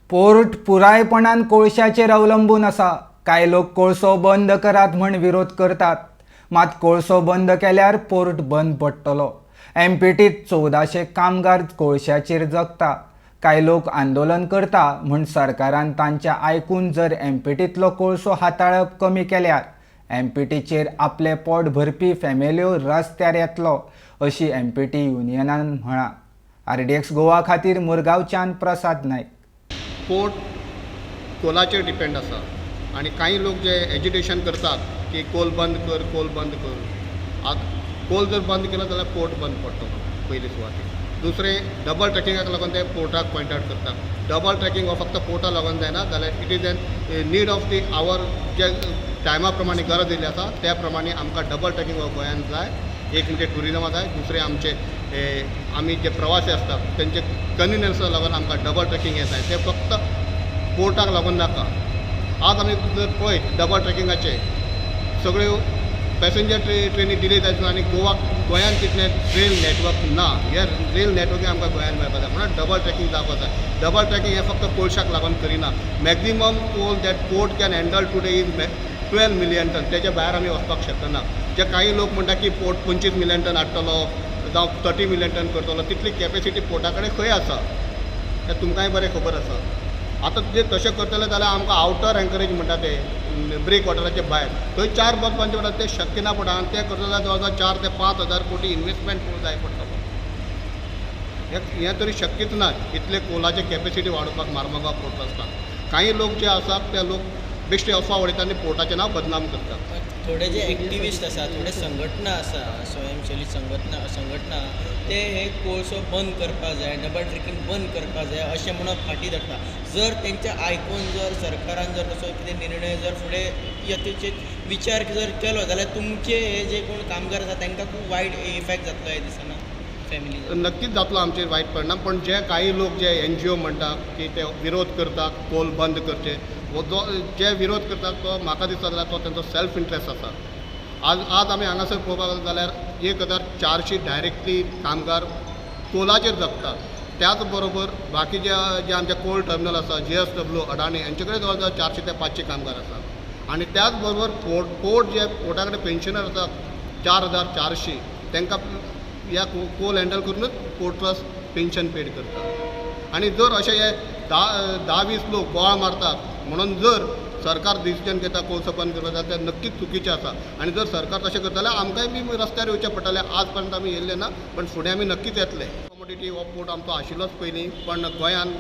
Port पुरायपणान कोळशाचेर अवलंबून आसा. कांय लोक कोळसो बंद करात म्हण विरोध करतात, मात कोळसो बंद केल्यार पोर्ट बंद पडटलो. एमपीटीत 1400 कामगार कोळशाचेर जगता. कांय लोक आंदोलन करता म्हूण सरकारान तांचे आयकून जर एमपीटींतलो कोळसो हाताळप कमी केल्यार एमपीटीचेर आपलें पोट भरपी फॅमिल्यो रस्त्यार येतलो, अशी एमपीटी युनियनान म्हळां. आरडीएक्स गोवा खातीर मुरगांवच्यान प्रसाद नायक. पोर्ट कोलाचेर डिपेंड आसा आनी कांय लोक जे एजिटेशन करतात की कोल बंद कर, कोल बंद कर. आतां कोल जर बंद केलो जाल्यार पोर्ट बंद पडटलो पयली सुवातेर. दुसरें, डबल ट्रॅकिंगाक लागून ते पोर्टाक पॉयंट आवट करतात. डबल ट्रॅकिंग हो फक्त पोर्टा लागून जायना जाल्यार it is an need of the hour. जे टायमा प्रमाणे गरज येयल्ली आसा, त्या प्रमाणे आमकां डबल ट्रॅकिंग हो गोंयांत जाय. एक म्हणजे ट्युरिजमा जाय, दुसरें आमचे आमी जे प्रवासी आसता तेंचे कन्विनियन्सा लागून आमकां डबल ट्रॅकिंग हें जाय. तें फक्त पोर्टाक लागून नाका. आज आमी जर पळयत, डबल ट्रॅकिंगाचे सगळ्यो पॅसेंजर ट्रेनी डिले जायत आनी गोंयान तितलें रेल नेटवर्क ना. हे रेल नेटवर्क आमकां गोंयान मेळपाक जाय म्हणून डबल ट्रॅकिंग जावपाक जाय. डबल ट्रॅकिंग हें फक्त कोळशाक लागून करिना. Maximum coal that port can handle today is 12 million ton. तेच्या भायर आमी वचपाक शकना. जे काही लोक म्हणटा की पोर्ट 25 मिलियन टन हाडटलो जावं 30 मिलियन टन करतलो, तितली कॅपेसिटी पोर्टा कडेन खंय आसा, हें तुमकांय बरें खबर आसा. आतां जे तशें करतले जाल्यार आमकां आवटर एंकरेज म्हणटा ते ब्रेक वॉटराचे भायर थंय चार बर्थ बांदचे पडटा. तें शक्य ना पडटा आनी तें करतले जाल्यार जवळ जवळ 4 ते 5 हजार कोटी इन्वेस्टमेंट जाय पडटलो. हें हें तरी शक्यच ना इतले कोलाचे कॅपेसिटी वाडोवपाक मार्मगांव पोर्ट ट्रस्टान. कांय लोक जे आसात ते लोक बेश्टे अफवा उडयतात आनी पोर्टाचें नांव बदनाम करतात. थोडे जे एक्टिविस्ट आसा, थोडे संघटना आसा, स्वयंसेवी संघटना, ते हे कोळसो बंद करपाक जाय, डबल ट्रेकिंग बंद करपाक जाय अशें म्हणून फाटीं धरता. जर तेंचे आयकून जर सरकारान जर तसो कितें निर्णय जर फुडें यथोचित विचार जर केलो जाल्यार तुमचे हे जे कोण कामगार आसा तांकां खूब वायट इफेक्ट जातलो हें दिसना फॅमिली? नक्कीच जातलो आमचेर वायट परिणाम. पण जे काही लोक जे एनजीओ म्हणटा की ते विरोध करता कोल बंद करचे, हो जो जे विरोध करतात तो म्हाका दिसता जाल्यार तो तेंचो सेल्फ इंट्रस्ट आसा. आज आमी हांगासर पळोवपाक गेले जाल्यार 1400 डायरेक्टली कामगार कोलाचेर जगतात. त्याच बरोबर बाकी जे जे आमचे कोल टर्मिनल आसा, जेएसडब्ल्यू, अडाणी हेंचे कडेन जवळ जवळ 400 ते 500 कामगार आसा. आनी त्याच बरोबर पोर्ट जे पोर्टा कडेन पेन्शनर आसा 4400, तांकां ह्या कोल हँडल करूनच पोर्ट ट्रस्ट पेन्शन पेड करता. आनी जर अशे हे धा धा वीस लोक बोवाळ मारतात म्हणून जर सरकार डिसिजन घेता कोळसो बंद करता जाल्यार तें नक्कीच चुकीचें आसा. आनी जर सरकार तशें करता जाल्यार आमकांय बी रस्त्यार येवचें पडटलें. आज पर्यंत आमी येयल्ले ना, पण फुडें आमी नक्कीच येतले. कमोडिटी हो पोर्ट आमचो आशिल्लोच पयलीं, पण गोंयान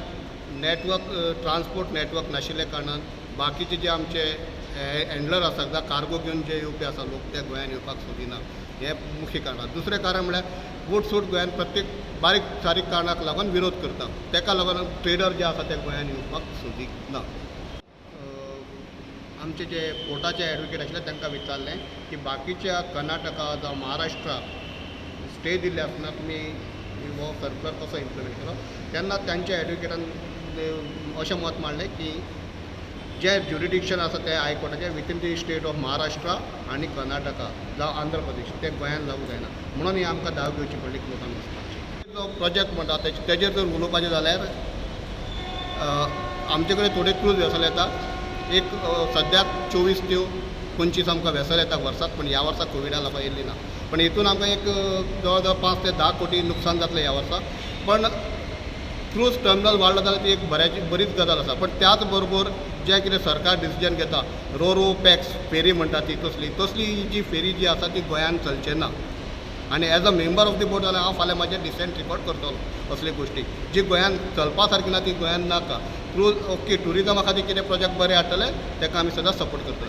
नेटवर्क, ट्रान्सपोर्ट नेटवर्क नाशिल्ल्या कारणान बाकीचे जे आमचे हँडलर आसा जावं कार्गो घेवन जे येवपी आसा लोक, ते गोंयान येवपाक सोदिना, हें मुख्य कारण आसा. दुसरें कारण म्हळ्यार वूट सूट गोंयान प्रत्येक बारीक सारीक कारणाक लागून विरोध करता. तेका लागून ट्रेडर जे आसा ते गोंयान येवपाक सोदिना. आमचे जे पोर्टाचे एडवोकेट आशिल्ले तांकां विचारलें की बाकीच्या कर्नाटका जावं महाराष्ट्राक स्टे दिल्ले आसतना तुमी हो सर्कुलर कसो इम्प्लिमेंट केलो? तेन्ना तांच्या एडवोकेटान अशें मत मांडलें की जे ज्युरिडिक्शन आसा तें हायकोर्टाचें within the state of Maharashtra आनी कर्नाटका जावं आंध्र प्रदेश, तें गोंयान लागू जायना. म्हणून ही आमकां धांव घेवची पडली कोर्टान वचपाची. जो प्रोजेक्ट म्हणटा तेजेर जर उलोवपाचें जाल्यार आमचे कडेन थोडे क्रूज वेसल येता. एक सद्याक 24 ते 25 आमकां वेसल येता वर्साक, पूण ह्या वर्सा कोविडा लागून येयल्ली ना. पण हितून आमकां एक जवळ जवळ 5 ते 10 कोटी नुकसान जातलें ह्या वर्सा. पण क्रूज टर्मिनल वाडलो जाल्यार ती एक बऱ्याची बरीच गजाल आसा. पण त्याच बरोबर जें कितें सरकार डिसिजन घेता, रो रो पॅक्स फेरी म्हणटा ती, तसली तसली जी फेरी जी आसा ती गोंयान चलचे ना. आनी as a member of the board जाल्यार हांव फाल्यां म्हाजें डिसेंट रिपोर्ट करतलो. असली गोश्टी जी गोंयान चलपा सारकी ना ती गोंयान नाका. क्रूज ओके, ट्युरिजमा खातीर कितें प्रोजेक्ट बरे हाडटले ताका आमी सदांच सपोर्ट करतले.